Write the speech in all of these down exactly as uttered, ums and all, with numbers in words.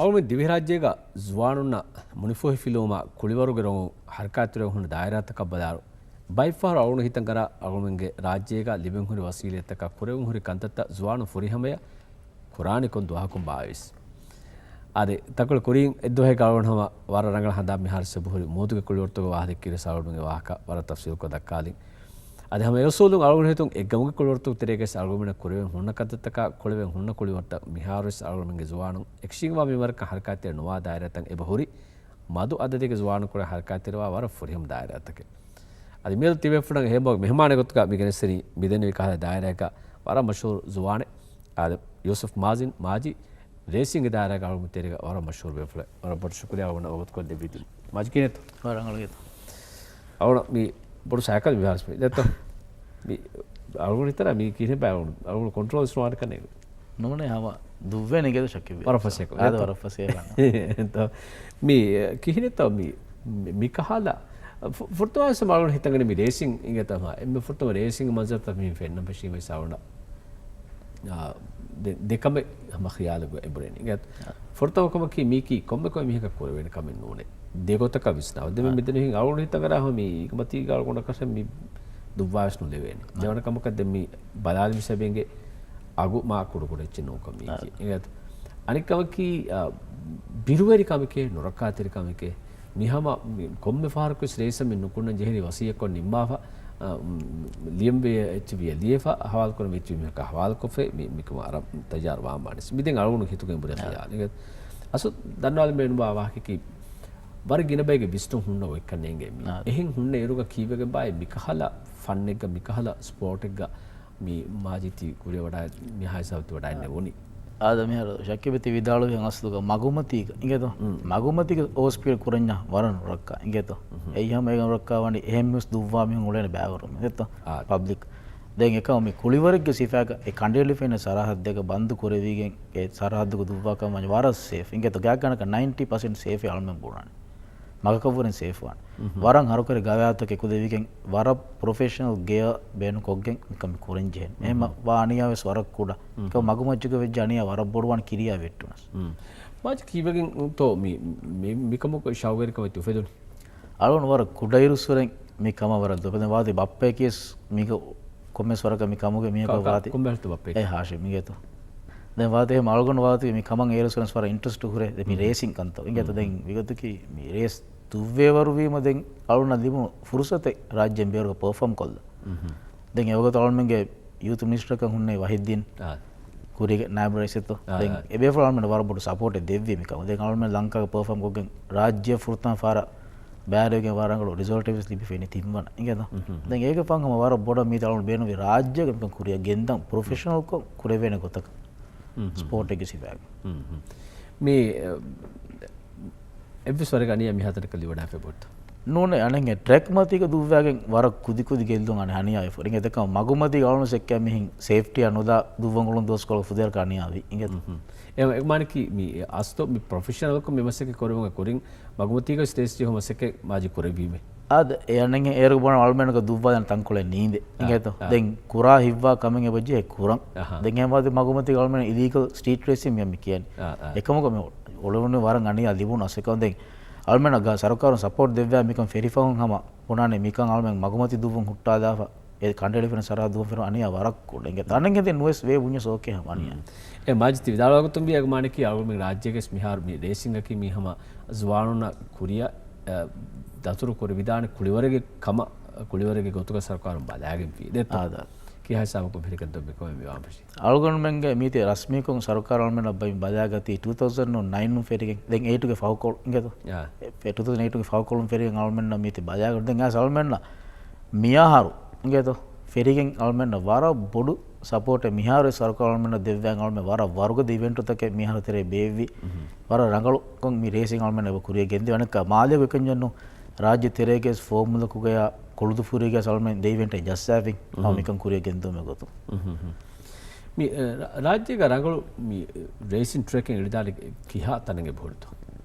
އަޅުގަނޑު ދިވެހިރާއްޖޭގަ ޒުވާނުންނަށް މުނިފޫހިފިލުވުމާ ކުޅިވަރުގެ ރޮނގުން ހަރަކާތްތެރިވެ ހުންނަ ދާއިރާތަކަށް ބަލާއިރު، ބައެއްފަހަރު އަޅުގަނޑު ހިތަށް އަރާ އަޅުގަނޑުގެ ރާއްޖޭގަ ލިބެން ހުރި ވަސީލަތްތަކާ ކުރެވެން ހުރި ކަންތައްތައް ޒުވާނުން ފުރިހަމަޔަށް ކުރާނީ ކޮން ދުވަހަކުން ބާވީސް. އާދެ، ތަކުޅެ ކުރީން އެއްދުވަހެއްގަ އަޅުގަނޑު ހަމަ ވަރަށް ރަނގަޅަށް ހަނދާން މިހާރު ސެބުހުރި މޫދުގެ ކުޅިވަރުތަކުގެ ވާހަކަ ކިޔަސް އަޅުގަނޑުގެ ވާހަކަ ވަރަށް ތަފްސީލުކޮށް ދައްކާލިން. އަދި ހަމަ އެއުސޫލުން އަޅުގަނޑު ހިތުން އެއްގަމުގެ ކުޅިވަރުތަކު ތެރޭގައި އަޅުގަނޑު ކުރެވެން ހުންނަ ކަންތައްތަކާ ކުޅެވެން ހުންނަ ކުޅިވަރުތައް މިހާރުވެސް އަޅުގަނޑުގެ ޒުވާނުން އެކަށީގެންވާ މިންވަރަކަށް ހަރަކާތްތެރި ނުވާ ދާއިރާތައް އެބަ ހުރި މަދު އަދަދެއްގެ ޒުވާނުން ކުރެ ހަރަކާތްތެރިވާ ވަރަށް ފުރިހަމަ ދާއިރާތަކެއް. އަދި މިއަދު ތިބޭފުޅުން އެހެން މިހުމާނެއް ގޮތުގަ މި ގެނެސްދިނީ މިދެންނެވި ކަހަލަ ދާއިރާއަކަށް ވަރަށް މަޝްހޫރު ޒުވާނެއް. އާދެ، ޔޫސުފް މާޒިން މާޖި ރޭސިންގ ދާއިރާގަ އަޅުގަނޑު ތެރޭގަ ވަރަށް މަޝްހޫރު ބޭފުޅެއް. ވަރަށް ބޮޑު ޝުކުރިއްޔާ އަޅުގަނޑަށް ވަގުތުކޮށްދެއްވީތީ. މާޖި ކިހިނެއްތޯ؟ ވަރަށް ރަނގަޅު ގެތޯ. އަޅުގަނޑަށް މި ބޮޑު ސައިކަލް މި ހާސް މި ދެއްތޯ. މި އަޅުގަނޑު ހިތަރާ މީ ކިހިނެއްބާ އަޅުގަނޑު، އަޅުގަނޑު ކޮންޓްރޯލް ވެސް ނުވާނެ ކަންނޭނގެ. ނޫނޭ ހަމަ ދުއްވޭނެ ގެދު ޝައްކެއް ވި. ވަރަށް ފަސޭހަކޮށް. އާދެ، ވަރަށް ފަސޭހަ. އެތޯ، މި ކިހިނެއްތޯ މި، މި، މިކަހަލަ ފު-، ފުރަތަމަވެސް އަޅުގަނޑު ހިތަނގަނޑި މި ރޭސިން އިނގޭތޯ ހަމަ. އެންމެ ފުރަތަމަ ރޭސިން މަންޒަރުތައް މި ފެންނަން ފެށީމަ ސައުނަ. އާ، ދެ-، ދެކަމެއް ހަމަ ޚިޔާލުގަ އެބުރެނީ. އާ. ފުރަތަމަ ކަމަކީ މީކީ ކޮންމެ ކޮންމެ މީހަކަށް ކުރެވޭނެ ކަމެއް ނޫނޭ. ދެގޮތަކަށް ވިސްނާ. ދެން އާ. މިދެން ހިނގި އަޅުގަނޑު ހިތަށް އަރާ ހަމަ މީ އިގްމަތީގަ އަޅުގަނޑަކަށް މި ދުއްވާވެސް ނުލެވޭނެ. އާ. ދެވަނަ ކަމަކަށް ދެން މި ބަލާލި މިސަބެންގެ އަގު މާ ކުޑަކުޑަ އެއްޗެއް ނޫންކަން މީކީ. އާ. އިނގޭތޯ. އަނެއް ކަމަކީ، އާ، ބިރުވެރި ކަމެކޭ، ނުރައްކާތެރި ކަމެކޭ. މި ހަމަ މި ކޮންމެ ފަހަރަކުވެސް ރޭސަށް މި ނުކުންނަން ޖެހެނީ ވަސިއްޔަތްކޮށް ނިންމާފަ، އަ، މް، ލިޔަންވެ އެއްޗެއް ވިޔަ ލިޔެފަ، ހަވާލުކުރަން ވެއްޖެ މީހަކަށް ހަވާލުކޮށްފަ، މި، މިކަމަށް އަރަން ތައްޔާރު ވާން ވާނެ. މި ދެން އަޅުގަނޑު ހިތުގައި އެނބުރި އާ. ޚިޔާލެއް. އަސްލު ދަންނަވާލަން ބޭނުންވާ ވާހަކައަކީ، ވަރަށް ގިނަ ބައެއްގެ ވިސްނުން ހުންނަ އޮތްކަން ނޭނގޭ މީ. އާ. އެހެން ހުންނަ އިރުގަ ކީއްވެގެން ބާއޭ މިކަހަލަ ފަންނެއްގަ، މިކަހަލަ ސްޕޯޓެއްގަ މި މާޖިތި ކުރިއަށް ވަޑާ، މި ހާއިސާބަތި ވަޑާ އިންނެވުނީ. އާދެ، މިހާރު ޝަކީބް ތި ވިދާޅުވިހެން އަސްލުގަ މަގުމަތީގަ އިނގޭތޯ؟ މް. މަގުމަތީގަ އޯވަސްޕީޑް ކުރަންޏާ ވަރަށް ނުރައްކާ އިނގޭތޯ؟ މް. އެއީ ހަމަ އޭގަ ނުރައްކާ ވަނީ އެހެން މީސް ދުއްވާ މީހުން އުޅޭނެ ބައިވަރު މި ދެއްތޯ؟ އާ. ޕަބްލިކް. ދެން އެކަމަ މި ކުޅިވަރެއްގެ ސިފައިގަ އެ ކަނޑައެޅިފައިން ސަރަހައްދެއްގަ ބަންދު ކުރެވިގެން އެ ސަރަހައްދުގަ ދުއްވާ ކަމަށް ވަނީ ވަރަށް ސޭފް އިނގޭތޯ؟ ގާތްގަނޑަކަށް ނައިންޓީ ޕަސެންޓް ސޭފޭ އަޅުމެން ބުނާނެ. މަގަކަށްވުރެން ސޭފްވާން. މް. ވަރަށް ހަރުކަރި ގަވާއިދުތަކެއް އެކުލެވިގެން ވަރަށް ޕްރޮފެޝަނަލް ގެއަރ ބޭނުންކޮށްގެން މިކަމެއް ކުރަން ޖެހޭނެ. މް. އެހެން ވާ އަނިޔާވެސް ވަރަށް ކުޑަ. މް. އެކަމަ މަގުމައްޗަކަށް ވެއްޖެ އަނިޔާ ވަރަށް ބޮޑުވާން ކިރިޔާ ވެއްޓުނަސް. މް. މާޖި ކީއްވެގެންތޯ މި، މި، މިކަމަކު ޝައުގުވެރިކަމެއް އުފެދުނީ؟ އަޅުގަނޑު ވަރަށް ކުޑައިރުއްސުރެން މި ކަމަށް ވަރަށް ދުވަހު. ދެން ވާތީ ބައްޕަޔަކީވެސް މީގަ ކޮންމެސް ވަރަކަށް މި ކަމުގެ މީހަކަށް ކާ-، ކާ-، ވާތީ. ކޮންމެ ބައްޕައެއް؟ އެ ހާޝިމް އިނގޭތޯ. ދެން ވާތީ އެހެން އަޅުގަނޑު ވާތީ މި ކަމަށް އޭރުއްސުރެން ވަރަށް އިންޓްރެސްޓް ހުރޭ. ދެން މި މް. ރޭސިން ކަންތައް އިނގޭތޯ. މް. ދެން މިގޮތަކީ މި ރޭސް ދުއްވޭވަރުވީމަ ދެން އަޅުގަނޑަށް ލިބުނު ފުރުސަތެއް ރާއްޖޭން ބޭރުގަ ޕަރފޯމް ކޮށްލަން. މް. ދެން އެވަގުތު އަޅުމެންގެ ޔޫތު މިނިސްޓަރކަން ހުންނެވި ވަހިއްދީން އާ. ކުރީގެ ނާއިބު ރައީސްތޯ. އާ، ދެން އާ. އެބޭފުޅުން އަޅުމެންނަށް ވަރަށް ބޮޑު ސަޕޯޓެއް ދެއްވީ މިކަމަށް. ދެން އަޅުމެން ލަންކާގަ ޕަރފޯމް ކޮށްގެން ރާއްޖެ ފުރަތަމަ ފަހަރަށް ބައިވެރިވެގެން ވަރަށް ރަނގަޅު ރިސަލްޓެއް ވެސް ލިބިފައިނީ ތިންވަނަ. އިނގޭތޯ؟ މް. ދެން އޭގެ ފަހުން ހަމަ ވަރަށް ބޮޑަށް މީތި އަޅުގަނޑު ބޭނުންވީ ރާއްޖޭގަ މިކަން ކުރިއަށް ގެންދަން ޕްރޮފެޝަނަލްކޮށް ކުރެވޭނެ ގޮތަކަށް. މް. ސްޕޯޓެއްގެ ސިފައިގަ. މް. މި، އެ، އެއްވެސް ވަރެއްގެ އަނިޔާ މިހާތަނަކަށް ލިބިވަޑާފަ ބޮޑުތޯ؟ ނޫނޭ، އަނެއް އެ ޓްރެކް މަތީގަ ދުއްވާގެން ވަރަށް ކުދި ކުދި ގެއްލުން އަނެއް އަނިޔާވެފަ. އިނގޭ ދެކަމަ މަގުމަތީގަ އަޅުގަނޑު ސެއްކާ މިހެން ސޭފްޓީއާ ނުދާ ދުއްވަން އުޅުނު ދުވަސްކޮޅު ފުދޭވަރަކަށް އަނިޔާވީ. އިނގޭތޯ؟ މް. އެ، އެ މާނައަކީ މި އަސްލު މި ޕްރޮފެޝަނަލްކޮށް މި މަސައްކަތް ކުރެވުމުގެ ކުރިން މަގުމަތީގަ ސްޓޭޖް ޖެހުމުގެ މަސައްކަތް މާޖި ކުރެއްވީމޭ. އާދެ، އެ އަނެއް އޭރު ބުނާ އަޅުމެންނަކަށް ދުއްވާލަން ތަންކޮޅެއް ނީނދޭ. އާ، އިނގޭތޯ؟ އާ. ދެން ކުރާ ހިތްވާ ކަމެއް އެބަޖެހޭ ކުރަން. އަހާ. ދެން އެހެން ވާތީ މަގުމަތީގަ އަޅުމެން އިލީގަލް ސްޓްރީޓް ރޭސިން މި ކިޔަނީ. އާ، އާ. އެކަމަކު މި އުޅެވުނީ ވަރަށް އަނިޔާ ލިބުނު އަސް. އެކަމަކު ދެން އަޅުމެންނަށް ގާ-، ސަރުކާރުން ސަޕޯޓް ދެއްވާ މިކަން ފެށިފަހުން ހަމަ ބުނާނެ މިކަން އަޅުމެން މަގުމަތި ދުއްވުން ހުއްޓާލާފަ. އެ ކަނޑައެޅިފައިން ސަރަހައްދު ދުއްވަން ފެށުނު އަނިޔާ ވަރަށް ކުޑަ. އިނގޭ ތަނެއް ހެދެން ނުވެސް ވޭ ބުންޏަސް އޯކޭ ހަމަ އަނިޔާ. މް. އެ މާޖި ތި ވިދާޅުވާގޮތުން ވީ އެ މާނައަކީ އަޅުގަނޑުމެން ރާއްޖޭގަސް މިހާރު މި ރޭސިންގަކީ މީ ހަމަ ޒުވާނުންނަށް ކުރިއަށް، އަ، ދަތުރު ކުރެވިދާނެ ކުޅިވަރެއްގެ ކަމަށް، ކުޅިވަރެއްގެ ގޮތުގަ ސަރުކާރުން ބަލާގެންފި. ދެއްތޯ؟ އާދަ. ކިހާ ހިސާބަކުން ފެރިކަންތައް މިކަމެއް މިވާން ފެށީ؟ އަޅުގަނޑުމެންގެ މީތި ރަސްމީކޮށް ސަރުކާރު އަޅުމެންނަށް ބައި ބަލާގަތީ ޓޫ ތައުޒަންޑް ނައިން ފެރިގެން، ދެން އެއިޓުގެ ފަހުކޮޅު އިނގޭތޯ؟ އާ. އެ، ޓޫ ތައުޒަންޑް އެއިޓުގެ ފަހުކޮޅުން ފެރިގެން އަޅުމެންނަށް މީތި ބަލާގަތު. ދެން އަސް އަޅުމެންނަށް މިއަހަރު އިނގޭތޯ؟ ފެރިގެން އަޅުމެންނަށް ވަރަށް ބޮޑު ސަޕޯޓެއް މިހާރު ސަރުކާރު އަޅުމެންނަށް ދެއްވާ އަޅުމެން ވަރަށް ވަރުގަދަ އިވެންޓުތަކެއް މިހާރު ތެރޭ ބޭއްވި. މް. ވަރަށް ރަނގަޅުކޮށް މި ރޭސިން އަޅުމެން އެބަ ކުރިއަށް ގެންދި. އަނެއްކާ މާލޭގަ އެކަންޏެއްނު ރާއްޖެ ތެރޭގަސް ފޯމުލަކުގަޔާ ކޮޅުދުފުރީގަސް އަޅުމެން ދެ އިވެންޓެއް ޖައްސާފިން. ހަމަ މިކަން ކުރިއަށް ގެންދުމެއް ގޮތުން. މި، އެ، ރާ-، ރާއްޖޭގަ ރަނގަޅު މި ރޭސިން ޓްރެކެއް އެޅިދާނެ ކިހާ ތަނެއް އެބަހުރިތޯ؟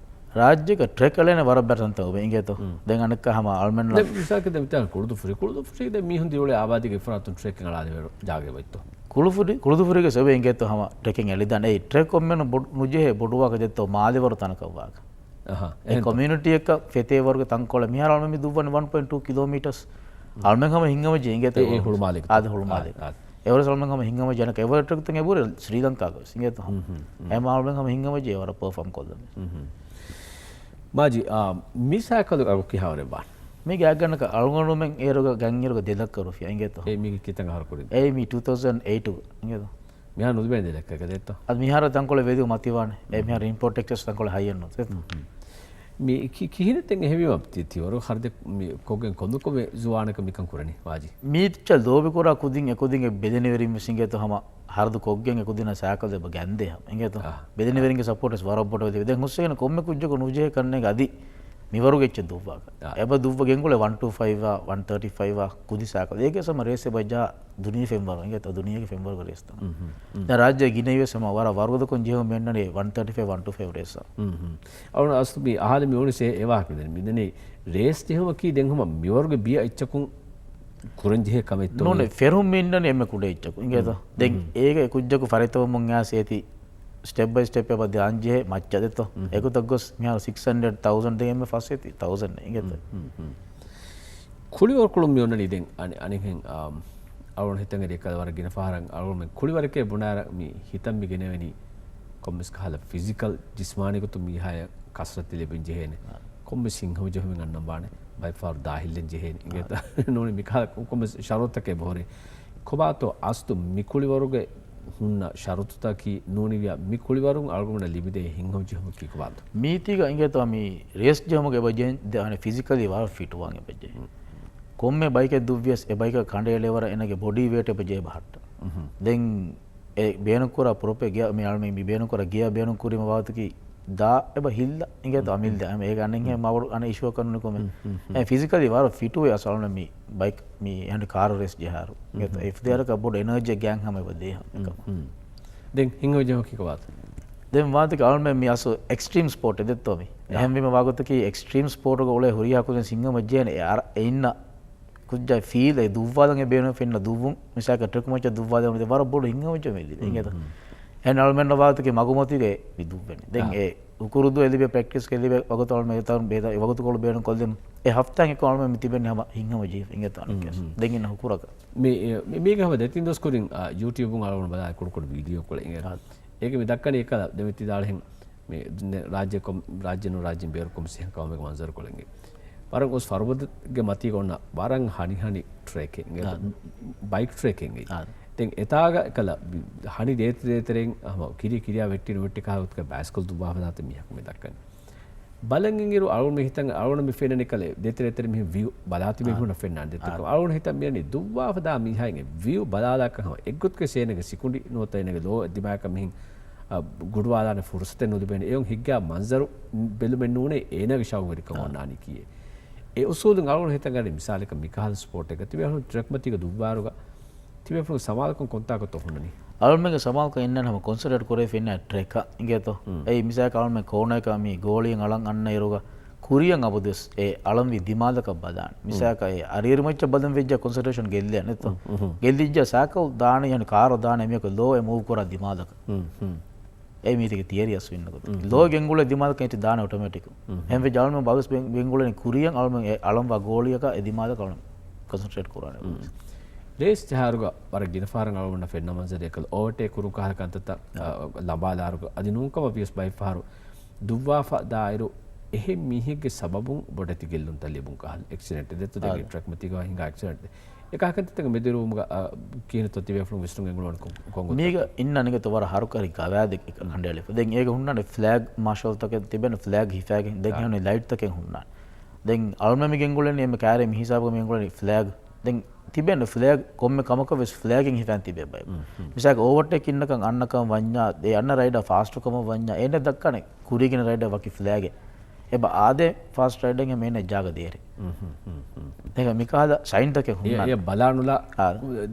ރާއްޖޭގަ ޓްރެކް އެޅޭނެ ވަރަށް ބައެއް ތަންތަން އޮވޭ އިނގޭތޯ. މް. ދެން އަނެއްކާ ހަމަ އަޅުމެންނަށް ދެން މިސާލަކަށް ދެން މިތާ ކޮޅުދުފުރި، ކޮޅުދުފުރީ ދެން މީހުން ދިރިއުޅޭ އާބާދީގެ އިފްރާތުން ޓްރެކެއް އަޅާލެވޭ ޖާގައެއް ވައްތޯ؟ ކުޅުފުރި، ކުޅުދުފުރީގެ ސޮބެ އިނގޭތޯ ހަމަ ޓްރެކިން އެޅިދާނެ. އެއީ ޓްރެކް ކޮންމެން ބޮޑު ނުޖެހޭ ބޮޑުވާކަށް ދެއްތޯ މާލެ ވަރު ތަނަކަށް ވާކަށް. އަހަ، އެ އެހެންތޯ؟ ކޮމިއުނިޓީއަކަށް ފެތޭ ވަރުގެ ތަންކޮޅެއް މިހާރު އަޅުމެން މި ދުއްވަނީ ވަން ޕޮއިންޓް ޓޫ ކިލޯމީޓަސް. އަޅުމެން ހަމަ ހިނގަމަޖެ އިނގޭތޯ. އެ، އެ ހުޅުމާލެ. އާދެ ހުޅުމާލެ. އާ، އާ. އެވަރަސް އަޅުމެން ހަމަ ހިނގަމަޖެ އަނެކަ އެވަރ ޓްރެކްތައް އެބުރެ ސްރީލަންކާގަ ވެސް އިނގޭތޯ ހަމަ. ހުން، ހުން، ހުން. އެމަ އަޅުމެން ހަމަ ހިނގަމަޖެ ވަރަށް ޕަރފޯމް ކޮށްލަމެ. ހުން، ހުން. މާޖި، އާ، މި ސައިކަލު އަގު ކިހާވަރެއް ވާނެ؟ މީގެ އަގަނަކަ އަޅުގަނޑުމެން އޭރުގަ ގަންއިރުގަ ދެލައްކަ ރުފިޔާ އިނގޭތޯ. އޭ މީގެ ކިތަން އަހަރު ކުރިން؟ އޭ މީ ޓޫ ތައުޒަން އެއިޓު އިނގޭތޯ. މިހާރު ނުލިބޭނެ ދެލައްކަ ދެއްތޯ. އަދި މިހާރު ތަންކޮޅެއް ވެލިއު މަތިވާނެ. އޭ މިހާރު އިމްޕޯޓް ޓެކްސް ތަންކޮޅެއް ހައްޔަން ނު ދެއްތޯ. މި ކި-، ކިހިނެއް ތެން އެހެވީމަ ތި-، ތިވަރު ހަރުދެ މި ކޮންމެ ކޮންމެ ޒުވާނަކަށް މިކަން ކުރަނީ ވާޖި. މީ އެއްޗަށް ލޯބިކުރާ ކުދިން އެކުދިންގެ ބެލެނިވެރިން ވެސް އިނގޭތޯ ހަމަ ހަރަދު ކޮށްގެން އެކުދިންނަށް ސައިކަލް އެބަ ގަންދޭ ހަމަ އިނގޭތޯ. އާ. ބެލެނިވެރިންގެ ސަޕޯޓް ވެސް ވަރަށް ބޮޑަށް ވެދެވި. ދެން ހުސްވެގެން ކޮންމެ ކުއްޖަކު ނުޖެހޭ ކަންނޭނގެ އަދި މިވަރުގެ އެއްޗެއް ދުއްވާކަށް. އާ. އެބަ ދުއްވަ ގެންގުޅޭ ވަން ޓޫ ފައިވް އާ، ވަން ތާޓީ ފައިވް އާ ކުދި ސައިކަލް. އޭގެ ސަމަ ރޭސް އެބަ ޖާ ދުނިޔެ ފެންވަރު އިނގޭތޯ، ދުނިޔޭގެ ފެންވަރުގެ ރޭސް ތަން. މް، މް. ދެން ރާއްޖޭ ގިނައީ ވެސް ހަމަ ވަރަށް ވަރުގަދަކޮށް ޖެހުން މި އަންނަނީ ވަން ތާޓީ ފައިވް، ވަން ޓޫ ފައިވް ރޭސް އާ. މް، މް. އަޅުން އަސްލު މި އަހާލި މި އުޅުނީސް އެ ވާހަކަ މިދަނީ. މިދަނީ ރޭސް ޖެހުމަކީ ދެން ހަމަ މިވަރުގެ ބިޔަ އެއްޗަކުން ކުރަންޖެހޭ ކަމެއްތޯ؟ ނޫނޭ، މި ފެރުން މި އިންނަނީ އެންމެ ކުޑަ އެއްޗަކު އިނގޭތޯ. މް. ދެން މް. އޭގެ ކުއްޖަކު ފަރިތަވަމުން އައިސް އޭތި ސްޓެޕް ބައި ސްޓެޕް އެބަ ދާންޖެހޭ މައްޗަށް ދެއްތޯ. މް. އެގޮތަށް ގޮސް މިހާރު ސިކްސް ހަންޑްރެޑް، ތައުޒަންޑް ދެން އެންމެ ފަސް އޭތި ތައުޒަންޑް އިނގޭތޯ. މް، މް، މް. ކުޅިވަރު ކުޅުން މި އޮންނަނީ ދެން އަނި-، އަނިހެން، އާ، އަޅުން ހިތަށް އެރި އެކަލަ ވަރަށް ގިނަ ފަހަރަށް އަޅުން ކުޅިވަރެކޭ ބުނާއިރަށް މި ހިތަށް މި ގެނެވެނީ ކޮންމެސް ކަހަލަ ފިޒިކަލް ޖިސްމާނީ ގޮތުން މީހާޔަށް ކަސްރަތެއް ލިބެން ޖެހޭނެ. އާ. ކޮންމެސް ހިތްހަމަޖެހުމެއް އަންނަން ވާނެ. ބައެއް ފަހަރު ދާހިއްލެން ޖެހޭނެ. އާ. އިނގޭތަ؟ ނޫނީ މިކަހަލަ ކޮންމެސް ޝަރުތަކެއް ބޮހޮރޭ. ކޮބާތޯ އަސްލު މި ކުޅިވަރުގެ ހުންނަ ޝަރުތުތަކީ ނޫނިވިޔާ މި ކުޅިވަރުން އަޅުގަނޑަށް ލިބިދޭ ހިތްހަމަޖެހުމަކީ ކޮބާތޯ؟ މީތީގަ އިނގޭތޯ މި ރޭސް ޖެހުމުގެ އެބަ ޖެހެން ދެ-، އަނެ ފިޒިކަލީ ވާރަށް ފިޓުވާން އެބަ ޖެހެން. މް. ކޮންމެ ބައިކެއް ދުއްވިޔަސް އެ ބައިކަށް ކަނޑައެޅޭ ވަރަށް އޭނަގެ ބޮޑީ ވޭޓް އެބަ ޖެހޭ ބަހައްޓަ. މް. ދެން އެ ބޭނުންކުރާ ޕްރޮޕެ ގެއަ މި އަޅުމެން މި ބޭނުންކުރާ ގެއަ ބޭނުންކުރީމަ ވާގޮތަކީ ދާ އެބަ ހިއްލަ އިނގޭތޯ މް. އަމިއްލަ. އެ އޭގެ އަނެއްހެން މަ ވަރު އަނެއް އިޝޫއަކަށް ނުނިކުމެ. މް، މް، މް. އެ ފިޒިކަލީ ވާރަށް ފިޓުވޭ އަސް އަޅުމެން މި ބައިކް މި އެހެން ކާރު ރޭސް ޖަހާރު. މް، މް. އެފް ދޭރަކަށް ބޮޑު އެނަރޖީ ގާތް ހަމަ އެބަ ދޭ ހަމަ އެކަމަށް. މް. ދެން ހިނގަމަޖެހުމަކީ ކޮބާތޯ؟ ދެން ވާތަކެ އަޅުމެން މި އަސް އެކްސްޓްރީމް ސްޕޯޓް ދެއްތޯ މި. އާ. އެހެންވީމަ ވާގޮތަކީ އެކްސްޓްރީމް ސްޕޯޓުގަ އުޅޭ ހުރިހާ ކުދިން ހިނގަމަޖޭނެ އެ އަރ-، އެ އިންނަ ކުއްޖާ ފީލް އެ ދުއްވާލަން އެ ބޭނުން ފެންނަ ދުއްވުން މިސާކަށް ޓްރެކް މައްޗަށް ދުއްވާލަން ވަރަށް ބޮޑު ހިނގަމަޖެހުމެއް ލިބޭ. އިނގޭތަ؟ މް. އެހެން އަޅުމެންނަށް ވާގޮތަކީ މަގުމަތީގަ މި ދުއްވެނީ. ދެން އާ. އެ ހުކުރު ދުވަހެއް ލިބޭ ޕްރެކްޓިސްގެ ލިބޭ ވަގުތު އަޅުމެން އެތަން ބޭތަ-، ވަގުތުކޮޅު ބޭނުން ކޮށްލެމު. އެ ހަފްތާއެއް އެއްކޮށް އަޅުމެން މި ތިބެނީ ހަމަ ހިނގަމަޖެހިފަ އިނގޭތަ އަނެއްކާސް. މް. ދެން އިންނަ ހުކުރަކަށް. މި، މި، މީގެ ހަމަ ދެތިން ދުވަސް ކުރިން، އާ، ޔޫޓިއުބުން އަޅުގަނޑު ބަލާ ކުޑަކުޑަ ވީޑިއޯކޮޅެއް އިނގޭ. އާ. އޭގެ މި ދައްކަނީ އެކަލަ ދެމެ ތިދާޅެހެން މި ރާއްޖެ ކޮން-، ރާއްޖެ ނޫން ރާއްޖެއިން ބޭރު ކޮންމެސް އެހެން ކަމެއްގެ މަންޒަރުކޮޅެއް އިނގޭ. ވަރަށް އުސް ފަރުބަދަގެ މަތީގަ އޮންނަ ވަރަށް ހަނިހަނި ޓްރެކެއް އިނގޭ. އާ. ބައިކް ޓްރެކެއް އިނގޭ. އާ. ދެން އެތާގަ އެކަލަ ހަނި ދޭތެރޭތެރެއިން ހަމަ ކިރި ކިރިޔާ ވެއްޓި ނުވެއްޓި ކަހަލަ ގޮތަކަށް ބައިސްކަލް ދުއްވާފަ ދާތަން މީހަކު މި ދައްކަނީ. ބަލަން އިންއިރު އަޅުގަނޑު މި ހިތަށް އަޅުގަނޑު މި ފެންނަނީ ކަލޭ ދޭތެރޭތެރެ މިހެން ވިއު ބަލާލާ ތިބޭ އާ. ހުންނަ ފެންނާނެ ދެއްތަކުން. އާ. އަޅުގަނޑު ހިތަށް މިއަނީ ދުއްވާފަ ދާ މީހާއިން އެ ވިއު ބަލާލާކަށް ހަމަ އެއްގޮތަކަށް އޭނަގެ ސިކުނޑި ނުވަތަ އޭނަގެ ލޯ ދިމާއަކަށް މިހެން، އާ، ގުޑުވާލާނެ ފުރުސަތެއް ނުލިބޭނެ. އެއޮން ހިތްގަ މަންޒަރު ބެލުމެއް ނޫނޭ އޭނަގެ ޝައުގުވެރިކަން އާ. އޮންނާނީ ކީއޭ. އެ އުސޫލުން އަޅުގަނޑު ހިތަށް އަރި މިސާލަކަށް މިކަހަލަ ސްޕޯޓެއްގަ ތިބޭފުޅުން ޓްރެކް މަތީގަ ދުއްވާއިރުގަ ތިބޭފުޅުން ސަމާލުކަން ކޮންތާކުތޯ ހުންނަނީ؟ އަޅުމެންގެ ސަމާލުކަން އިންނަން ހަމަ ކޮންސެންޓްރޭޓް ކުރެވިފަ އިންނަ ޓްރެކަށް އިނގޭތޯ؟ މް. އެއީ މިސާލަކަށް އަޅުމެން ކޯނަރަކަށް މި ގޯޅިއެއް އަޅަން އަންނަ އިރުގަ ކުރިއަށް އަބަދުވެސް އެ އަޅަންވީ ދިމާލަކަށް ބަލާން. މް. މިސާލަކަށް އެ އަރިއިރު މައްޗަށް ބަލަން ވެއްޖާ ކޮންސެންޓްރޭޝަން ގެއްލޭ ނެތޯ؟ މް، މް. ގެއްލިއްޖާ ސައިކަލް ދާނެ ޔާނި ކާރު ދާނެ މީހަކު ލޯ އެ މޫވް ކުރާ ދިމާލަކަށް. މް، މް. އެ މީތިގެ ތިއަރީ އަސް ވިންނަ ގޮތަކީ. މް. ލޯ ގެންގުޅޭ ދިމާލަކަށް އެއްޗެއް ދާނެ އޮޓޮމެޓިކް. މް. ހެންވެ ޖަޅުމެ ބަލަސް ގެންގުޅެނީ ކުރިއަށް އަޅުމެން އެ އަޅަންވާ ގޯޅިއަކަށް އެ ދިމާލަކަށް އަޅުމެން ކޮންސެންޓްރޭޓް ކުރާނެ. މް. ރޭސް ޖަހާއިރުގަ ވަރަށް ގިނަ ފަހަރަށް އަޅުގަނޑަށް ފެންނަ މަންޒަރެއް އެކަލަ އޯވަރޓޭކް ކުރުން ކަހަލަ ކަންތައްތައް، އާ. އާ، ލަނބާލާއިރުގަ އަދި ނޫންކަމަށް ވިޔަސް ބައެއް ފަހަރު ދުއްވާފަ ދާއިރު އެހެން މީހެއްގެ ސަބަބުން ބޮޑެތި ގެއްލުންތައް ލިބުން ކަހަލަ އެކްސިޑެންޓް ދެއްތޯ ދެން އާ. ޓްރެކް މަތީގަ ހިނގާ އެކްސިޑެންޓް. އެކަހަލަ ކަންތައްތަކަށް މެދުވެރިވުމުގަ، އާ، ކިހިނެއްތޯ ތިބޭފުޅުން ވިސްނުން ގެންގުޅުވަނީ ކޮން، ކޮން ގޮތަކަށް؟ މީގަ އިންނަނީ އިނގޭތޯ ވަރަށް ހަރުކަށި ގަވާއިދެއް އެކަން ކަނޑައެޅިފަ. ދެން އޭގަ ހުންނާނެ ފްލެގް މާޝަލްތަކެއް ތިބެން ފްލެގް ހިފާގެން ދެން އާ. ހެން ލައިޓްތަކެއް ހުންނާނެ. ދެން އަޅުމެން މި ގެންގުޅެނީ އެންމެ ކާރި މި ހިސާބުގަ މި ގެންގުޅެނީ ފްލެގް. ދެން ތިބެން ފްލެގް ކޮންމެ ކަމަކަށް ވެސް ފްލެގެއް ހިފަން ތިބޭ ބައެއް. މް، މް. މިސާލަކަށް އޯވަރޓޭކް އިންނަކަން އަންނަކަން ވަންޏާ، އެ އަންނަ ރައިޑަރ ފާސްޓު ކަމަށް ވަންޏާ، އޭނަ ދައްކާނެ ކުރީގެ ރައިޑަރ ވަކި ފްލެގެއް. އެބަ އާދޭ ފާސްޓް ރައިޑަރ އެނގޭ މޭނަ ޖާގަ ދޭރި. މް، މް، މް. ދެން މިކަހަލަ ސައިންތަކެއް އެ، ހުންނާނެ. އެ ބަލާނުލާ އާ.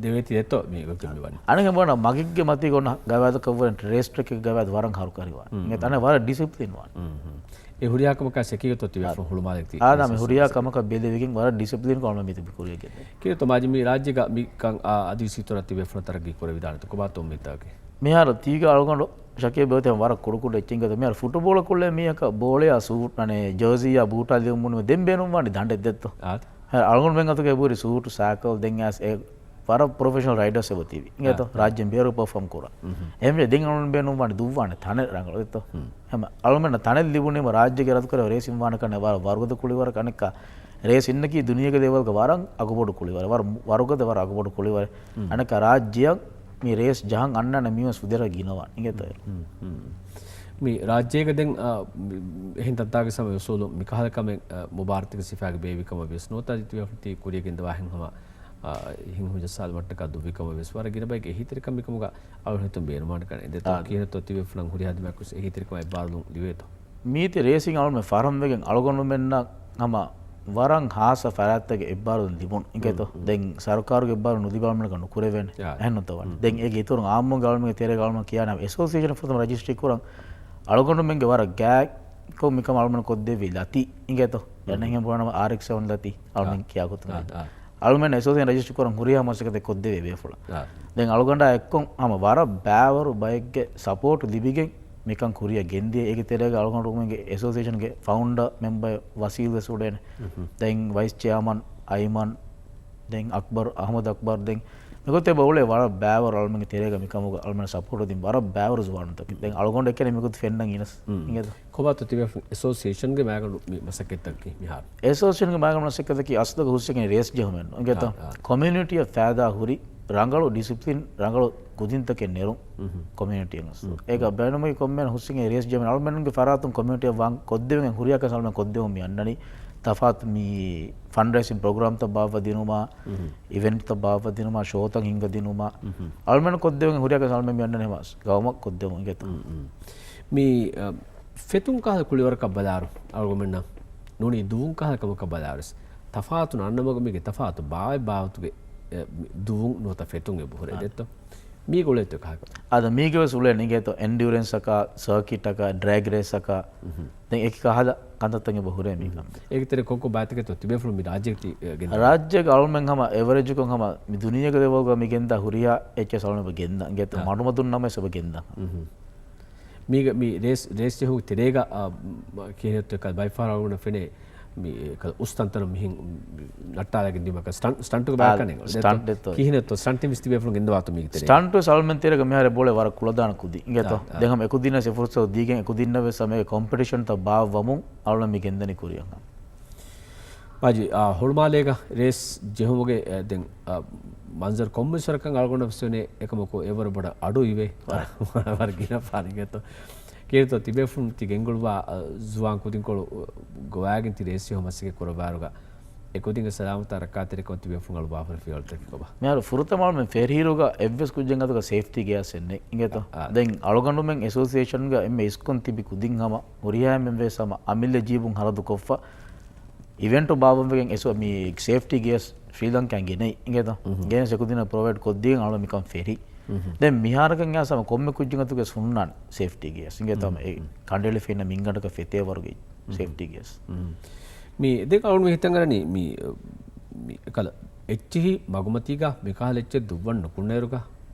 ދެވޭތީ ދެއްތޯ މީ ގޮތެއް މިވަނީ. އަނެއް ބޮނ މަގެއްގެ މަތީގަ އޮންނަ ގަވާއިދަކަށްވުރެ ރޭސް ޓްރެކެއްގެ ގަވާއިދު ވަރަށް ހަރުކަށިވާނެ. މް، އިނގޭތޯ މް. އަނެއް ވަރަށް ޑިސިޕްލިން ވާނެ. މް، މް. އެ ހުރިހާ ކަމަކާ ސެކިޔުތޯ ތިބޭފުޅުން ހުޅުމާލެ ތި-، އާދާ، މި ހުރިހާ ކަމަކަށް ބެލެވިގެން ވަރަށް ޑިސިޕްލިންކޮށް އަޅުމެން މިތިބި ކުރިއަށް ގެންދަނީ. ކިޔަތޯ މާޖި މި ރާއްޖޭގަ މިކަން އާ އަދިވެސް އިތުރަށް ތިބޭފުޅުން ތަރައްގީ ކުރެވިދާނެތޯ ކޮބާތޯ އުއްމީދުތަކެއް؟ މިހާރު ތީގަ އަޅުގަނޑު ޝަކީބް ބެއޮތެ ވަރަށް ކުޑަކުޑަ އެއްޗެއް ގެތޯ. މިހާރު ފުޓުބޯޅަ ކުޅޭ މީހަކަށް ބޯޅަޔާ ސޫޓް، އަނެ، ޖާޒީޔާ ބޫޓާ ލިބުމުން ދެން ބޭނުންވާނީ ދަނޑެއް ދެއްތޯ. އާދެ. ހަ، އަޅުގަނޑުމެން އަތުގައި ބުރި ސޫޓު، ސައިކަލް ދެން އައިސް އެ ވަރަށް ޕްރޮފެޝަނަލް ރައިޑާސް އެބަ ތިބި. އިނގޭތޯ؟ އާ. ރާއްޖޭން ބޭރު ޕަރފޯމް ކުރާ. އެހެންވެ ދެން އަޅުގަނޑު ބޭނުންވާނެ ދުއްވާނެ ތަނެއް ރަނގަޅު ދެއްތޯ. ހަމަ އަޅުމެންނަށް ތަނެއް ލިބުނީމަ ރާއްޖޭގެ ރަދުކުރެވޭ ރޭސް އިންވާނެ ކަންނޭ ވަރަށް ވަރުގަދަ ކުޅިވަރަކަށް. އަނެއްކާ ރޭސް އިންނަކީ ދުނިޔޭގެ ލެވެލްގަ ވަރަށް އަގުބޮޑު ކުޅިވަރެއް. ވަރަށް ވަރުގަދަ ވަރަށް އަގުބޮޑު ކުޅިވަރެއް. އަނެއްކާ ރާއްޖެއަށް މި ރޭސް ޖަހަން އަންނާނެ މީހުން ވެސް ފުދޭވަރަށް ގިނަވާނެ. އިނގޭތޯ؟ މި ރާއްޖޭގަ ދެން، އާ، މި-، އެހެން ތަންތާގެ ސަމަ އުސޫލު މިކަހަލަ ކަމެއް، އާ، މުބާރަތުގެ ސިފައިގެ ބޭއްވި ކަމަށް ވިޔަސް ނުވަތަ ތި ވެފަ ތި ކުރިޔަށް ގެންދަވާހެން ހަމަ، އާ، ހިނގުމު ޖައްސާލުމަށްޓަކާ ދުއްވި ކަމަށް ވިޔަސް ވަރަށް ގިނަ ބައެއްގެ އެހީތެރިކަން މިކަމުގަ އަޅުގަނޑު ހިތުން ބޭނުންވާނެ ކަން. އެނދެތޯ؟ އާ. ކިހިނެއްތޯ ތި ވެފަ ނަން ހުރިހާ ދިމާކުސް އެހީތެރިކަމާ އެއްބާރުލުން ލިބޭތޯ؟ މީތި ރޭސިން އަޅުމެ ފަރަމް ވެގެން އަޅުގަނޑުމެންނަށް ހަމަ ވަރަށް ހާއްސަ ފަރާތްތަކެއް އެއްބާރުލުން ލިބުނު. އިނގޭތޯ؟ ދެން ސަރުކާރުގެ އެއްބާރު ނުލިބާ އަޅުމެންނަކަށް ނުކުރެވޭނެ. އާ. އެހެންނުތޯ ވަނީ. ދެން އޭގެ އިތުރުން އާއްމުން އަޅުމެންގެ ތެރޭގަ އަޅުމެން ކިޔާނެ އެސޯސިއޭޝަން ފުރަތަމަ ރަޖިސްޓްރީ ކުރަން އަޅުގަނޑުމެންގެ ވަރަށް ގާތްކޮށް މިކަމަށް އަޅުމެން ކޮށްދެއްވި ލަތި. އިނގޭތޯ؟ އެންނެ ހެން ބުނަނަމަ އާރްއެކްސް ސެވަން ލަތި އަޅުމެން ކިޔާ ގޮތުން. އަޅުމެން އެސޯސިއޭޝަން ރަޖިސްޓްރީ ކުރަން ހުރިހާ މަސައްކަތެއް ކޮށްދެވޭ ބޭފުޅަށް. ދެން އަޅުގަނޑާ އެއްކޮށް ހަމަ ވަރަށް ބައިވަރު ބައެއްގެ ސަޕޯޓް ލިބިގެން މިކަން ކުރިއަށް ގެންދިޔަ. އޭގެ ތެރޭގަ އަޅުގަނޑުމެންގެ އެސޯސިއޭޝަންގެ ފައުންޑަ މެމްބަރ ވަސީލް ވެސް އުޅޭނެ. ދެން ވައިސް ޗެއާމަން އައިމަން، ދެން އަކްބަރު، އަހްމަދު އަކްބަރު، ދެން މިގޮތެއް އުޅޭ ވަރަށް ބައިވަރު އަޅުމެންގެ ތެރޭގަ މިކަމުގަ އަޅުމެން ސަޕޯޓު ދިން ވަރަށް ބައިވަރު ޒުވާނުތަކެއް. ދެން އަޅުގަނޑު އެކަނި މިގޮތު ފެންނަން އިނަސް. އިނގޭތޯ؟ ކޮބާތޯ ތިބޭފުޅުން އެސޯސިއޭޝަންގެ މައިގަނޑު މި މަސައްކަތްތަކަކީ މިހާރު؟ އެސޯސިއޭޝަންގެ މައިގަނޑު މަސައްކަތަކީ އަސްލުގަ ހުސްއެކެނި ރޭސް ޖެހުމެއް ނޫން. އިނގޭތޯ؟ އާ، އާ. ކޮމިއުނިޓީއަށް ފައިދާ ހުރި ރަނގަޅު ޑިސިޕްލިން، ރަނގަޅު ކުދިންތަކެއް ނެރުން ކޮމިއުނިޓީއަށް އަސްލު. އޭގަ ބޭނުމީ ކޮންމެ ހުސްއެކެނި ރޭސް ޖެހުމެއް އަޅުމެންގެ ފަރާތުން ކޮމިއުނިޓީއަށް ވާން ކޮށްދެވުން ހުރިހާ ކަން އަޅުމެން ކޮށްދެވުން މި އަންނަނީ. ތަފާތު މި ފަންޑްރޭސިން ޕްރޮގްރާމްތައް ބާއްވަ ދިނުމާ، އިވެންޓްތައް ބާއްވަ ދިނުމާ، ޝޯތައް ހިންގަ ދިނުމާ، އަޅުމެން ކޮށްދެވުން ހުރިހާ ކަން އަޅުމެން މި އަންނަނީ ހަމަ ގައުމަށް ކޮށްދެވުން އިނގޭތޯ. މި، އަ، ފެތުން ކަހަލަ ކުޅިވަރަކަށް ބަލާއިރު، އަޅުގަނޑުމެންނަށް ނޫނީ ދުވުން ކަހަލަ ކަމަކަށް ބަލާއިރު، ތަފާތު އަންނަމަގު މީގެ ތަފާތު ބާވަތް ބާވަތުގެ، އެ، މި ދުވުން ނުވަތަ ފެތުން އެބަހުރޭ އާ. ދެއްތޯ؟ މީގަ އުޅޭތޯ ކަހަލަ ކަމެއް؟ އާދަ، މީގެ ވެސް އުޅޭ އިނގޭތޯ، އެންޑިއުރެންސް އަކާ، ސަރކިޓް އަކާ، ޑްރެގް ރޭސް އަކާ، ދެން އެކި ކަހަލަ ކަންތައްތައް އެބަ ހުރޭ މީ ކަން. އޭގެ ތެރޭ ކޮންކޮން ބައިތަކެއްތޯ ތިބޭފުޅުން މި ރާއްޖޭގަ ތި، އެ، ގެންދަނީ؟ ރާއްޖޭގަ އަޅުމެން ހަމަ އެވަރޭޖަކުން ހަމަ މި ދުނިޔޭގެ ލެވެލްގަ މި ގެންދާ ހުރިހާ އެއްޗެއް އަޅުމެން ގެންދާ އިނގޭތޯ. އާ. މަޑުމަދުން ނަމަވެސް އެބަ ގެންދާ. މީގަ މި ރޭސް، ރޭސް ޖެހުމުގެ ތެރޭގަ، އާ، ކިހިނެއްތޯ އެކަލަ ބައިފަހަރު އަޅުގަނޑަށް ފެނޭ މި އެކަލަ އުސް ތަންތަނުން މިހެން ނައްޓާލަގެން ދިޔުމަކަށް ސްޓަންޓް، ސްޓަންޓުގެ ބަޔަކަށް އާ، ނެގުން. ސްޓަންޓް ދެއްތޯ. ކިހިނެއްތޯ ސްޓަންޓް މިސް ތިބޭފުޅުން ގެންދަވާތޯ މީގެ ތެރޭ؟ ސްޓަންޓް ވެސް އަޅުމެން ތެރޭގަ މިހާރު ބޮޅެ ވަރަށް ކުޅަދާނަ ކުދި އިނގޭތޯ. އާ، އާ. ދެން ހަމަ އެކުދިންނަށް އެ ފުރުސަތު ދީގެން އެކުދިންނަށް ވެސް ހަމަ އެ ކޮމްޕިޓިޝަންތައް ބާއްވަމުން އަޅުމެން މި ގެންދަނީ ކުރިއަށް. މާޖި، އާ، ހުޅުމާލޭގަ ރޭސް ޖެހުމުގެ، އެ، ދެން، އާ، މަންޒަރު ކޮންމެސް ވަރަކަށް އަޅުގަނޑަށް ވެސް ފެނޭ އެކަމަކު އެވަރު ބޮޑަށް އަޑު އިވޭ. އާ. ވަރަށް، ވަރަށް ގިނަ ފާނު އިނގޭތޯ. ކިހިނެއްތޯ ތިބޭފުޅުން ތި ގެންގުޅުވާ، އަ، ޒުވާން ކުދިންކޮޅު، އަ، ގޮވާގެން ތި ރޭސް ޖެހުމަށް މަސައްކަތް ކުރައްވާއިރުގަ އެކުދިންގެ ސަލާމަތާ ރައްކާތެރިކަން ތިބޭފުޅުން އަޅުވާފަ ފިޔަވަޅުތަކެއް ކޮބާ؟ މިހާރު ފުރަތަމަ އަޅުމެން ފެށިއިރުގަ އެއްވެސް ކުއްޖެއްގެ އަތުގަ ސޭފްޓީ ގެއަސް އެއް ނެތް އިނގޭތޯ. އާ. ދެން އަޅުގަނޑުމެން އެސޯސިއޭޝަންގަ އެންމެ އިސްކޮށް ތިބި ކުދިން ހަމަ ހުރިހާ އެންމެންވެސް ހަމަ އަމިއްލަ ޖީބުން ހަރަދު ކޮށްފަ އިވެންޓު ބާއްވަންވެގެން އެސޯ-، މި ސޭފްޓީ ގެއަސް ސްރީލަންކާއިން ގެނައި އިނގޭތޯ؟ ގެނެސް އެކުދިންނަށް ޕްރޮވައިޑް ކޮށްދީގެން އަޅުގަނޑު މިކަން ފެށި. ދެން މިހާރަކަށް އައިސް ހަމަ ކޮންމެ ކުއްޖެއްގެ އަތުގަ ހުންނާނެ ސޭފްޓީ ގެއަސް އިނގޭތޯ؟ ހަމަ އެ ކަނޑައެޅިފަ އިންނަ މިންގަނޑަކަށް ފެތޭ ވަރުގެ ސޭފްޓީ ގެއަސް. މި ދެން އަޅުގަނޑު ހިތަށް އަރަނީ މި، މި އެކަލަ އެއްޗިހި މަގުމަތީގަ މިކަހަލަ އެއްޗެއް ދުއްވަން ނުކުންނައިރުގަ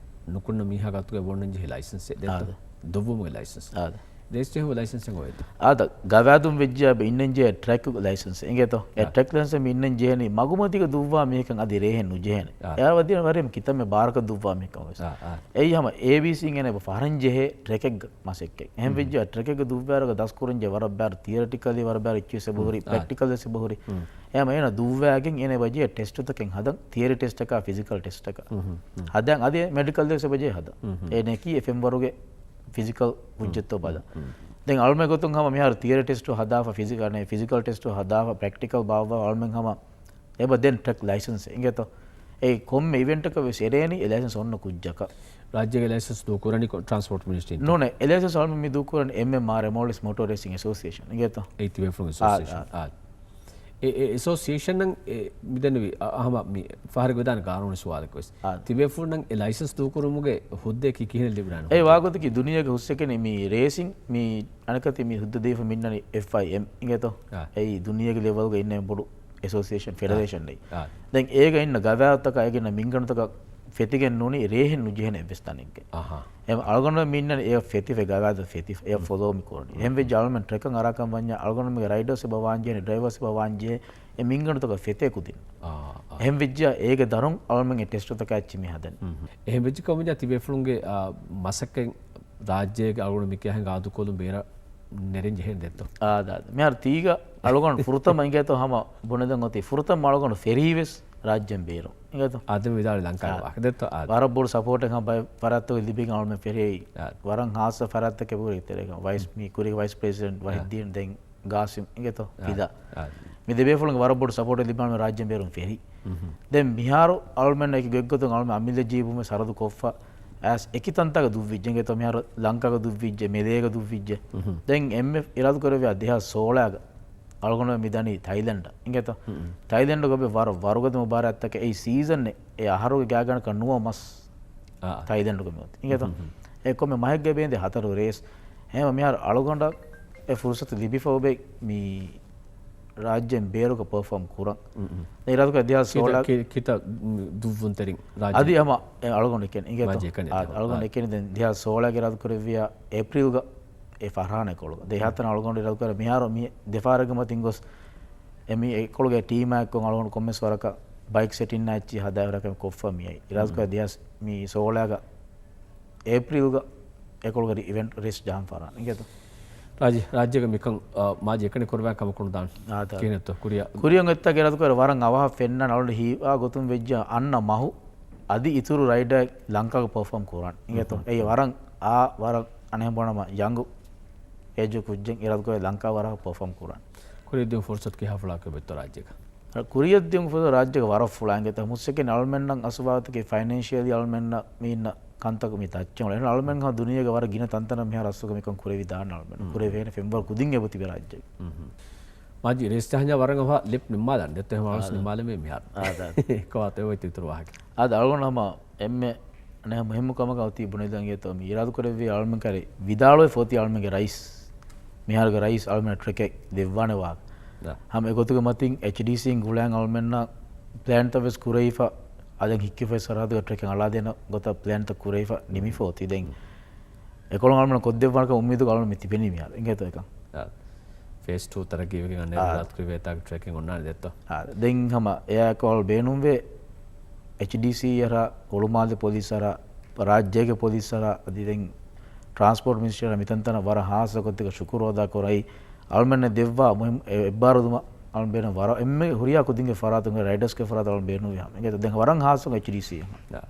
ނުކުންނަ މީހާގެ އަތުގަ އޮންނަންޖެހޭ ލައިސަންސެއް ދެއްތޯ؟ އާދެ. ދުއްވުމުގެ ލައިސަންސް. އާދެ. ރޭސް ޖެހުމުގެ ލައިސަންސެއް އޮވޭތޯ؟ އާދަ، ގަވާއިދުން ވެއްޖެއްޔާ އިންނަންޖެހޭ ޓްރެކް ލައިސަންސް އިނގޭތޯ؟ އެ އާ. ޓްރެކް ލައިސަންސް މި އިންނަންޖެހޭނީ މަގުމަތީގަ ދުއްވާ މީހަކަށް އަދި ރޭހެއް ނުޖެހޭނެ. އާ. އެއާ ވަދެ ވަރެއް ކިތަންމެ ބާރަކަށް ދުއްވާ މީހަކަށް ވެސް. އާ، އާ. އެއީ ހަމަ އޭބީސީން އޭނަ އެބަ ފަހަރަން ޖެހޭ ޓްރެކެއްގަ މަސައްކަތް. އެހެން ވެއްޖެއްޔާ ޓްރެކެއްގަ ދުއްވާއިރުގަ ދަސްކުރަންޖެހޭ ވަރަށް ބާރު ތިއަރެޓިކަލީ ވަރަށް ބާރު އެއްޗިއްސެއް އެބަހުރި، ޕްރެކްޓިކަލް ވެސް އެބަހުރި. އެހެން އޭނަ ދުއްވާގެން އޭނަ އެބަޖެހޭ ޓެސްޓުތަކެއް ހަދަން، ތިއަރީ ޓެސްޓަކާ ފިޒިކަލް ޓެސްޓަކާ. ހަދަން އަދި މެޑިކަލް ވެސް އެބަޖެހޭ ހަދަން. އޭނަ އެކީ އެ ފެންވަރުގެ ފިޒިކަލް ހުއްޖަތު ބަލަ. ދެން އަޅުމެ ގޮތުން ހަމަ މިހާރު ތިއަރީ ޓެސްޓު ހަދާފަ، ފިޒިކަލް، ފިޒިކަލް ޓެސްޓު ހަދާފަ، ޕްރެކްޓިކަލް ބާއްވާ އަޅުމެން ހަމަ އެބަ ދެން ޓްރެކް ލައިސަންސް އިނގޭތޯ؟ އެ ކޮންމެ އިވެންޓަކަށް ވެސް އެރޭނީ އެ ލައިސަންސް އޮންނަ ކުއްޖަކަށް. ރާއްޖޭގެ ލައިސަންސް ދޫކުރަނީ ކޮ-، ޓްރާންސްޕޯޓް މިނިސްޓްރީން؟ ނޫނޭ، އެ ލައިސަންސް އަޅުމެން މި ދޫކުރަނީ އެމްއެމްއާރް، މޯޓޯ ރޭސިން އެސޯސިއޭޝަން އިނގޭތޯ؟ އެއީ ތިބޭފުޅުން އާ، އެސޯސިއޭޝަން. އާ. އާ. އެ، އެ އެސޯސިއޭޝަންއަށް އެ މިދެންނެވި، އަ، އަހަމަށް މި ފަހަރެއްގަ ވެދާނެ ގާނޫނީ ސުވާލެއް ވެސް. އާ. ތިބޭފުޅުންނަށް އެ ލައިސަންސް ދޫކުރުމުގެ ހުއްދައަކީ ކިހިނެއް ލިބިދާނެ؟ އެ ވާގޮތަކީ ދުނިޔޭގެ ހުސްއެކެނި މި ރޭސިން، މި އަނެކަތި މި ހުއްދަ ދީފަ މިންނަނީ އެފްއައިއެމް އިނގޭތޯ؟ އާ. އެއީ ދުނިޔޭގެ ލެވަލްގަ އިންނަ ބޮޑު އެސޯސިއޭޝަން، އާ. ފެޑަރޭޝަން އެއް. އާ. ދެން އޭގަ އިންނަ ގަވާއިދުތަކާ އޭގެ އިންނަ މިންގަނޑުތަކަށް ފެތިގެން ނޫނީ ރޭހެއް ނުޖެހޭނެ އެއްވެސް ތަނެއްގެ. އަހާ. އެ އަޅުގަނޑު މި އިންނަނީ އެ ފެތިފަ، ގަވާއިދު ފެތިފަ، އެ ފޮލޯ މި ކުރަނީ. އެހެން ވެއްޖެ އަޅުމެން ޓްރެކަށް އަރާކަން ވަންޏާ އަޅުގަނޑުމެންގެ ރައިޑަރސް އެބަ ވާންޖެހޭނެ، ޑްރައިވަރސް އެބަ ވާންޖެހޭނެ، އެ މިންގަނޑުތަކަށް ފެތޭ ކުދިން. އާ، އާ. އެހެން ވެއްޖެ އޭގެ ދަރުން އަޅުމެން އެ ޓެސްޓުތަކާ އެއްޗި މި ހަދަނީ. އެހެން ވެއްޖެ ކަމުން ތިބޭފުޅުންގެ، އާ، މަސައްކަތް ރާއްޖޭގެ އަޅުގަނޑު މި ކިޔާހެން ގާދޫކޮލުން ބޭރަށް ނެރެން ޖެހޭނެ ދެއްތޯ؟ އާ، ދާ. މިހާރު ތީގަ އަޅުގަނޑު ފުރަތަމަ އިނގޭތޯ ހަމަ ބުނެދެން އޮތީ ފުރަތަމަ އަޅުގަނޑު ފެރީ ވެސް ރާއްޖެން ބޭރު. އިނގޭތޯ؟ އާ، ދެން ވިދާޅުވި ލަންކާގެ އާ. ވާހަކަ ދެއްތޯ؟ އާ. ވަރަށް ބޮޑު ސަޕޯޓެއް ހަމަ ބައެއް ފަރާތްތަކުން ލިބިގެން އަޅުމެން ފެށި. އާ. ވަރަށް ހާއްސަ ފަރާތްތަކެއް ބުރި ތެރޭގަ. ވައިސް، މި ކުރީގެ ވައިސް ޕްރެސިޑެންޓް ވަހިއްދީން ދެން ގާސިމް. އިނގޭތޯ؟ އާ. ފިދާ. އާ. މި ދެބޭފުޅުންގެ ވަރަށް ބޮޑު ސަޕޯޓެއް ލިބި އަޅުމެން ރާއްޖެން ބޭރުން ފެށި. ދެން މިހާރު އަޅުމެން އެކި ގޮތްގޮތުން އަޅުމެން އަމިއްލަ ޖީބުމެ ސަރަދު ކޮށްފަ އައިސް އެކި ތަންތާގަ ދުއްވިއްޖެ. އިނގޭތޯ؟ މިހާރު ލަންކާގަ ދުއްވިއްޖެ، މެލޭގަ ދުއްވިއްޖެ. ދެން އެންމެ އިރާދަކުރެއްވިޔާ ދެހާސް ސޯޅައިގަ އަޅުގަނޑު މި ދަނީ ތައިލެންޑަށް. އިނގޭތޯ؟ ތައިލެންޑުގަ އޮތް ވަރަށް ވަރުގަދަ މުބާރާތްތަކެއް. އެއީ ސީޒަން އެ އަހަރުގެ ގާތްގަނޑަކަށް ނުވަ މަސް އާ. ތައިލެންޑުގަ މި އޮތީ. އިނގޭތޯ؟ އެ ކޮންމެ މަހެއްގަ ބޭންދެ ހަތަރު ރޭސް. ހަމަ މިހާރު އަޅުގަނޑަށް އެ ފުރުސަތު ލިބިފަ އޮވޭ މި ރާއްޖެން ބޭރުގަ ޕަރފޯމް ކުރަން. ދެން އިރާދަކުރެއްވިޔާ ދެހާސް ސޯޅަ ކިތަ، ކިތަ ދުއްވުންތެރިން ރާއްޖެ. އަދި ހަމަ އެ އަޅުގަނޑު އެކެން އިނގޭތޯ؟ ރާއްޖެ އެކަނި އާ، އެކަނި. އަޅުގަނޑު އާ. އެކެނި ދެން ދެހާސް ސޯޅައިގެ އިރާދަކުރެއްވިޔާ އޭޕްރީލްގަ އެ ފަރާން އެކޮޅުގަ. ދެ ހަތަރަ އަޅުގަނޑު އިރާދަކުރެއްވިޔާ މިހާރު މި ދެފަހަރެއްގެ މަތިން ގޮސް އެ މި އެކޮޅުގެ ޓީމާއެއްކޮށް އަޅުގަނޑު ކޮންމެސް ވަރަކަށް ބައިކް ސެޓިން އެއްޗި ހަދާ ވަރަކަށް ކޮށްފަ މިއައި. އިރާދަކުރެއްވިޔާ ދެހާސް މި ސޯޅައިގަ އޭޕްރީލްގަ އެކޮޅުގަ އިވެންޓް ރޭސް ޖަހަން ފަރާން. އިނގޭތޯ؟ ރާއްޖެ، ރާއްޖޭގަ މިކަން، އާ، މާޒީ އެކަނި ކުރައްވާ ކަމަކު ނުދާން. އާ، ތާ. ކިހިނެއްތޯ ކުރިއަށް؟ ކުރިއަށް އޮތްތާ އިރާދަކުރެ ވަރަށް އަވަހަށް ފެންނަން އަޅުގަނޑު ހީވާ ގޮތުން ވެއްޖެ އަންނަ މަހު އަދި އިތުރު ރައިޑަރ ލަންކާގަ ޕަރފޯމް ކުރަން. އިނގޭތޯ؟ އެއީ ވަރަށް އާ، ވަރަށް އަނެއް ބުނަމަ ޔަންގު އޭޖު ކުއްޖެއް އިރާދަކުރެ ލަންކާ ވަރަށް ޕަރފޯމް ކުރަން. ކުރިއަށް ދިޔުން ފުރުސަތު ކިހާ ފުޅާކަށް އޮތްތޯ ރާއްޖޭގަ؟ ކުރިއަށް ދިޔުން ފުރުސަތު ރާއްޖޭގަ ވަރަށް ފުޅާ އިނގޭތޯ. މުސްތަކިން އަޅުމެންނަށް އަސުވާތަކީ ފައިނޭންޝިއަލީ އަޅުމެންނަށް މި އިންނަ ކަންތަކު މި ތައްޗެއް އޮޅެ. އަޅުމެން ހަމަ ދުނިޔޭގެ ވަރަށް ގިނަ ތަންތަނަށް މިހާރު އަސްލުގަ މިކަން ކުރެވިދާނެ އަޅުމެން. ކުރެވޭނެ ފެންވަރު ކުދިން އެބަ ތިބެ ރާއްޖޭގަ. މާޒީ ރޭސް ޖަހަންޏާ ވަރަށް އަވަހަށް ލެޕް ނިންމާލަން. ދެއްތޯ ހަމަ އަޅުސް ނިންމާލެމޭ މިހާރު. އާ، ދާ. ކޮބާތޯ އޮތް އިތުރު ވާހަކަ؟ އާ، ދާ. އަޅުގަނޑު ހަމަ އެންމެ އަނެއް މުހިއްމު ކަމަކަށް އޮތީ ބުނެލަން އިނގޭތޯ މި އިރާދަކުރެއްވި އަޅުމެން ކަރި ވިދާޅުވެފަ އޮތީ އަޅުމެންގެ ރައީސް. މިހާރުގެ ރައީސް އަޅުމެންނަށް ޓްރެކެއް ދެއްވާނެ ވާހަކަ. ދާ. ހަމަ އެގޮތުގެ މަތިން އެޗްޑީސީން ގުޅަން އަޅުމެންނަށް ޕްލޭންތައް ވެސް ކުރެވިފަ އަދި ހިއްކިފައި ސަރަހައްދުގަ ޓްރެކެއް އަޅާދޭނެ ގޮތަށް ޕްލޭންތައް ކުރެވިފަ ނިމިފަ އޮތީ. ދެން އެކޮޅުން އަޅުމެން ކޮށްދެއްވާނެކަން އުއްމީދު އަޅުމެން މި ތިބެނީ މިހާރު. އިނގޭތޯ އެކަން؟ އާ. ފޭސް ޓޫ ތަރައްގީވެގެން އަންނަ އާ. ރާތްކުރި ވޭތާގެ ޓްރެކެއް އޮންނާނެ ދެއްތޯ؟ އާ. ދެން ހަމަ އެއާ ކޯލް ބޭނުންވޭ އެޗްޑީސީ އަރާ، ހުޅުމާލެ ޕޮލިސް އަރާ، ރާއްޖޭގެ ޕޮލިސް އަރާ، އަދި ދެން ޓްރާންސްޕޯޓް މިނިސްޓްރީ އަރާ މިތަންތަނަށް ވަރަށް ހާއްސަ ގޮތެއްގަ ޝުކުރު އަދާ ކުރައި، އަޅުމެންނަށް ދެއްވާ މުހިން އެ-، އެއްބާރުލުމަށް އަޅުމެން ބޭނުން ވަރަށް އެންމެ ހުރިހާ ކުދިންގެ ފަރާތުން ރައިޑަރސްގެ ފަރާތުން އަޅުމެން ބޭނުންވި ހަމަ. އިނގޭތޯ ދެން ވަރަށް ހާއްސަ އެޗްޑީސީ. އާ.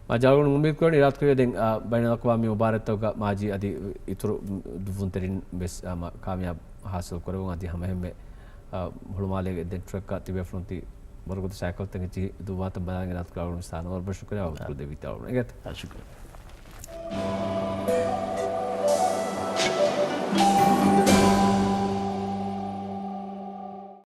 މާޒީ އަޅުގަނޑު އުއްމީދު ކުރަނީ އިރާދަކުރެއްވިޔާ ދެން، އާ، ބައިނަލްއަޤްވާމީ މުބާރާތްތަކުގަ މާޒީ އަދި އިތުރު ދުއްވުންތެރިން ވެސް، އާ، މަ-، ކާމިޔާބު ހާސިލް ކުރެވުން އަދި ހަމައެހެންމެ، އާ، ހުޅުމާލޭގެ ދެން ޓްރެކްގަ ތިބޭފުޅުން ތި ވަރުގަދަ ސައިކަލްތައް އެއްޗިހި ދުއްވާތަން ބަލާން އިރާދަކުރެއްވިޔާ އަޅުގަނޑު ސާނަ ވަރަށް ބޮޑަށް ޝުކުރިއްޔާ ވަގުތު ދެއްވީތާ އަޅުގަނޑު. އިނގޭތަ؟ އާ، ޝުކުރިއްޔާ.